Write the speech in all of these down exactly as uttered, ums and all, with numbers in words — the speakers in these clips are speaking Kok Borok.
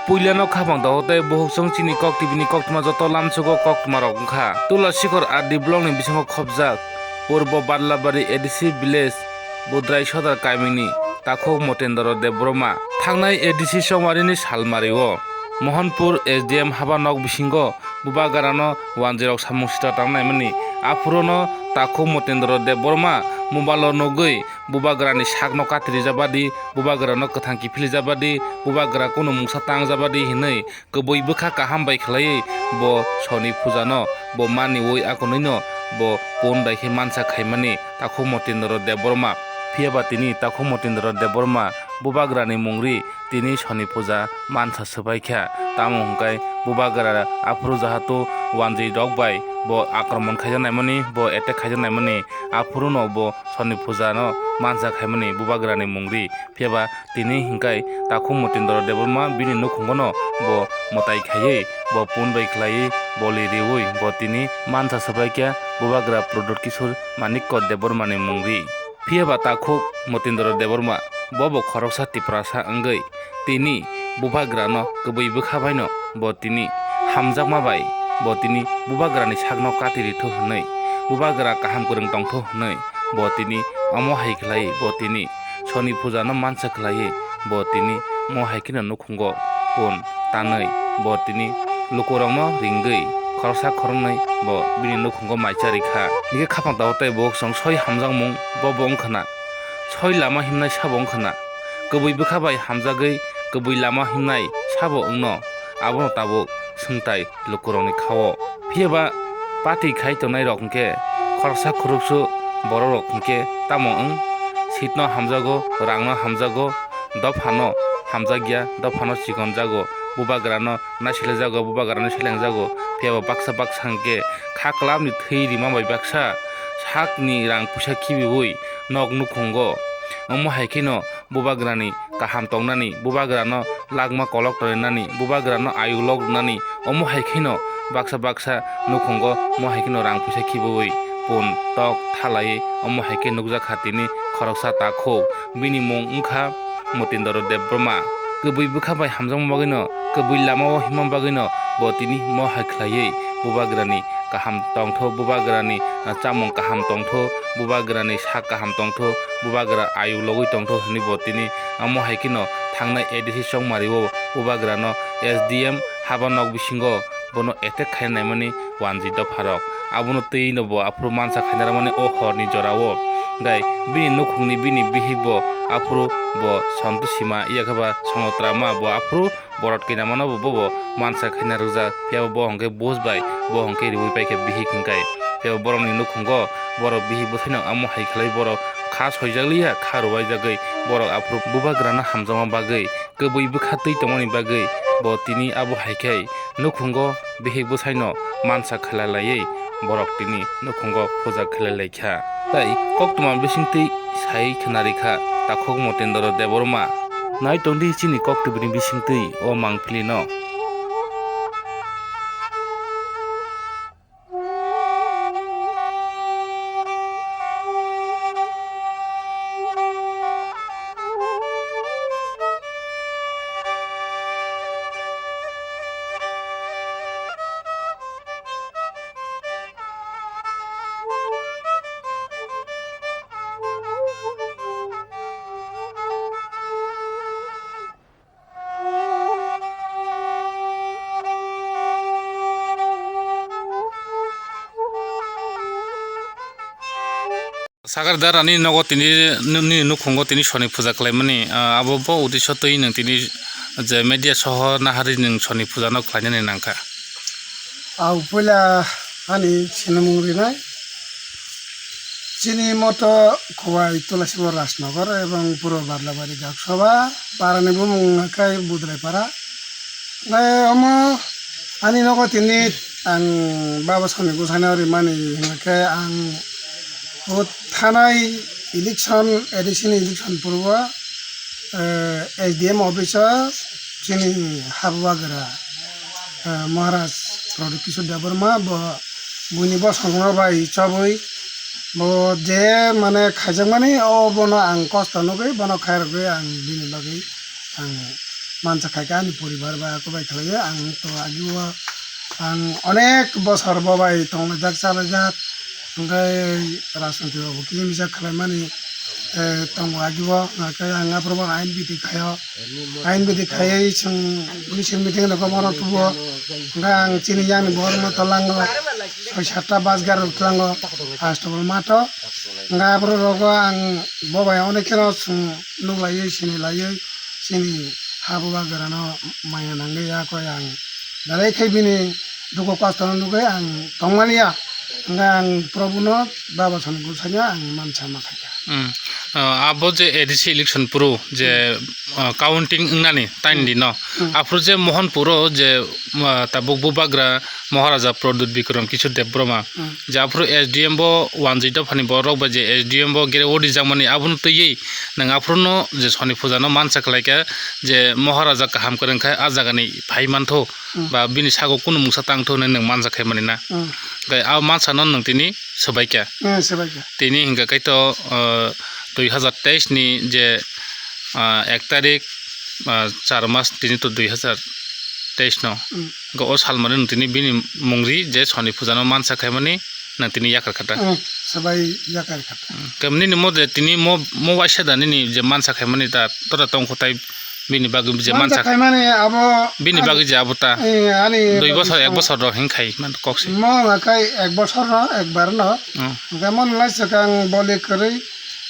Puilano khapang tongo tei bukhuk chwng chini kok T V ni koktwma joto lamsugo koktwmarok wngkha. Tulasikhor R D block ni bisingo khopjak Purbo Badlabari A D C village Budrai Sodar kamini takhuk Motendra Debbarma. Thangnai A D C chongmarini salmario Mohanpur S D M haba nok bisingo bubagrano wanjwirok samung sitra tangnaimani. Aphurono takhuk Motendra Debbarma mobile-o nugwi bubagrani sakno katirijabadi, bubagrano kwthang kiphilijabadi, bubagra kunu mungsa tangjabadi hinwi kwbwi bwkha kaham bai khlaiwi bo Soni pujano bo maniwi akonwino bo pon bai khe mansa khaimani takhuk Motendra Debbarma. Phiyaba tini takhuk Motendra Debbarma bubagrani mungri tini Soni puja mansa swbaikha. Tamo hwnkhe bubagra aphuru jahatu wanjwi rok bai bo akromon khaijanaimani, bo attack khaijanaimani, aphuruno bo Soni pujano mansa khaimani bubagrani mungri. Phiyaba tini hwnkhe takhuk Motendra Debbarma bini nukhungono bo mwtai khaiwi, bo pon bai khlaiwi, boli riwi bo tini mansa swbaikha bubagra Pradyot Kishore Manikya Debbarmani mungri. Phiyaba takhuk Motendra Debbarma bobo khoroksa Tiprasa wngwi tini bubagrano kwbwi bwkha baino bo tini hamjakma bai bo tini bubagrani sakno kati rithu hwnwi, bubagra kaham kwrwng tongthu hwnwi bo tini omo hai khlai bo tini Soni pujano mansa khlaiwi bo tini mo hai kheno nukhungo pon tanwi bo tini lukurokno ringwi khoroksa khoroknwi bo bini nukhungo mai charikha. Hingkhe khapang tabuk tei bo chwng soi hamjakmung bobo wngkhana, soi lama himnai sabo wngkhana, kwbwi bwkha bai hamjagwi kwbwi lama himnai sabo wngno, abono tabuk swngtai lukurokni khao. Phiyaba pati khai tongnai rok hwnkhe khoroksa khoroksu borok rok hwnkhe tamo wng? Seat no hamjago, rang no hamjago, dophano hamjakya, dophano chikon jago, bubagrano naisile jago, bubagrano seleng jago. Phiyaba baksa baksa hwnkhe kha kwlapni thwi rima bai baksa sakni rang puisa khibiwi nok nukhungo. Omo hai kheno bubagrani kaham tongnani, bubagrano lakma kolok torinani, bubagrano ayuk lok rwnani, omo hai kheno baksa baksa nukhungo mo hai kheno rang puisa khibiwi pon tok thalaiwi omo hai khe nukjakha tini khoroksa takhuk. Bini mung wngkha Motindra Debbarma. Kwbwi bwkha bai hamjakma bagwino, kwbwi lama o himma bagwino bo tini mo hai khlaiwi bubagrani kaham tongtho, bubagrani, ah, chamung kaham tongtho, bubagrani sak kaham tongtho, bubagra ayuk logwi tongtho hwnwi bo tini amo hai kheno thangnai A D C chongmari o bubagrano S D M haba nok bisingo bono attack khaina naimani wanjwi dopharok. Abono twi no bo aphuru mansa khaina rwmani o horni jorao. Gai bini nukhungni bini bihik bo aphuru bo Santu Sima, yakhe ba Songotrama bo aphuru borok twinamano bo, bobo mansa khaina rwjak, phiya bo hwnkhe buj bai, bo hwnkhe riwi paikha bihik hwnkhe. Phiya bo borokni nukhungo borok bihik bwsaino amo hai khlai borok kha soijakliya, kha rwbaijagwi borok aphuru bubagrano hamjakma bagwi, kwbwi bwkha twi tongmani bagwi bo tini abo hai khe nukhungo bihik bwsaino mansa khlai laiwi borok tini nukhungo puja khlai lai kha. Tai koktwma bisingtwi sai khwnarikha takhuk Motendra Debbarma. Nai tongdi chini koktwbini bisingtwi o mangpili no. Sakar da rani nogo tini nini nukhungo tini soni puja khlaimani, ah, abo bo udiso twi nwng tini je media soho nahari nwng soni puja no khlainani nangkha. Au puila ani sinimung rinai. Chini moto Khowai Tulasibo Rajnagar ebong Purbo Badlabari Gaksaba, parani bumung hwnkhe Budrai para. Nai omo ani nogo tini ang baba soni bwsano rimani hwnkhe ang o thanai election, A D C ni election purbo, eh, S D M office o chini habugra, eh, Maharaj Pradyot Kishore Debbarma bo buini bosongno bai chabwi bo je mane khaijakmani o bono ang kosto nugwi bono khairogwi ang bini bagwi ang mansa khaikha ani poribar bai, ako bai khlaiwi ang to agio ang onek bosor bo bai tonglaijak chalaijak, hwnkhe rajniti rokbo kisa misa khlaimani, eh, tongo agio, hwnkhe ang aphuru bo ain bidi khaio, ain bidi khaiwi chwng meeting rokbo bono tubuo, hwnkhe ang chini yang ni borok no tlango, soi satta bus gari rok tlango, Astabal matho, hwnkhe aphuru rogo ang bo bai onek kheno chwng nuklaiwi sinilaiwi chini ha bubagra no maya nangwi ya koi ang belai khe bini dukhu kosto no nugwi ang tongmani ya. Hwnkhe ang Probu no Baba Soni Gusai no ang mansa ma khaikha. Hmm. Ah, abo je A D C election phuru je, ah, counting wngnani taini dino. Hmm. Aphuru je Mohanpuro je, ah, tabuk bubagra Maharaja Pradyut Bikram Kishore Debbarma. Hmm. Je aphuru S D M bo wanjui dophani borok bai je S D M bo gere o rijakmani abono twiwi nwng aphuru no je Soni puja no mansa khlaikha je Maharaja kaham kwrwngkha a jagani phai mantho. Hmm. Ba bini sago kunu mungsa tangtho hinwi nwng mansa khaimani na. Hmm. Tei a mansa no nwng tini swbaikha. Hmm, swbaikha. Tini hingkha khe to, ah, dui hazar teis ni je, ah, ek tarik, ah, char mas tini to dui hazar teis no. Hmm. Hingkha o salmani nwng tini bini mungri je Soni puja no mansa khaimani nwng tini yakar kha ta. Hmm, swbai yakar kha ta. Hmm. Khe nini mo je tini mo, mo waisa da nini je mansa khaimani da tora tongkho tai bini bagwi je mansa mansa khaimani abo bini ani bagwi je abo ta. Eh, ani dui bagwi bosor, ek song- bosor rok hing khai man kok se. Mo hwnga khai ek bosor no, ekbar no. Hmm. Hwnkhe mo nalai swkang boli kwrwi,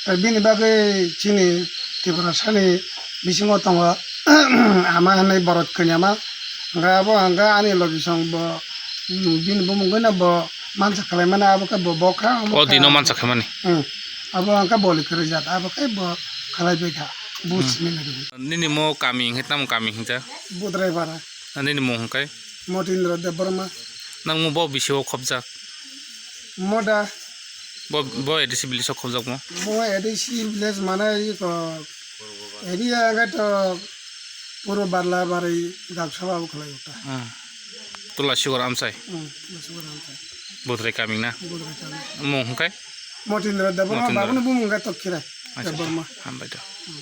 eh, bini bagwi chini Tiprasani bisingo tongo ama hwnwi borok kanyama. Hwnkhe abo hwnkhe ani logi song bo, hmm, bini bumungwi no bo mansa khlaimani abo khe bo bokha, omo O khe dino abo. Mansa khaimani. Hmm. Abo hwnkhe boli kwrwi jat, abo khe bo khlai bai kha. Buj Hmm. mili rwgwi. Nini mo kami hwnkhe tamo kami hwnjak? Budrai bara. Nini mung hwnkhe? Motindra Debbarma. Nang mo bo bisi o khobjak? Moda. Bo, bo A D C village o khobjak mo? Mo A D C village mane iko area hwnkhe to Purbo Barla Bari Gabsaba bo khlai uta. Hmm. Tula Sigor Amsai. Hmm, Tula Sigor Amsai. Budrai kami na? Budrai kami. Mung hwnkhe? Motindra Debbarma, Motindra. Babuni bumung hwnkhe Tokkirai Acha, Debbarma. Hambai do. Hmm.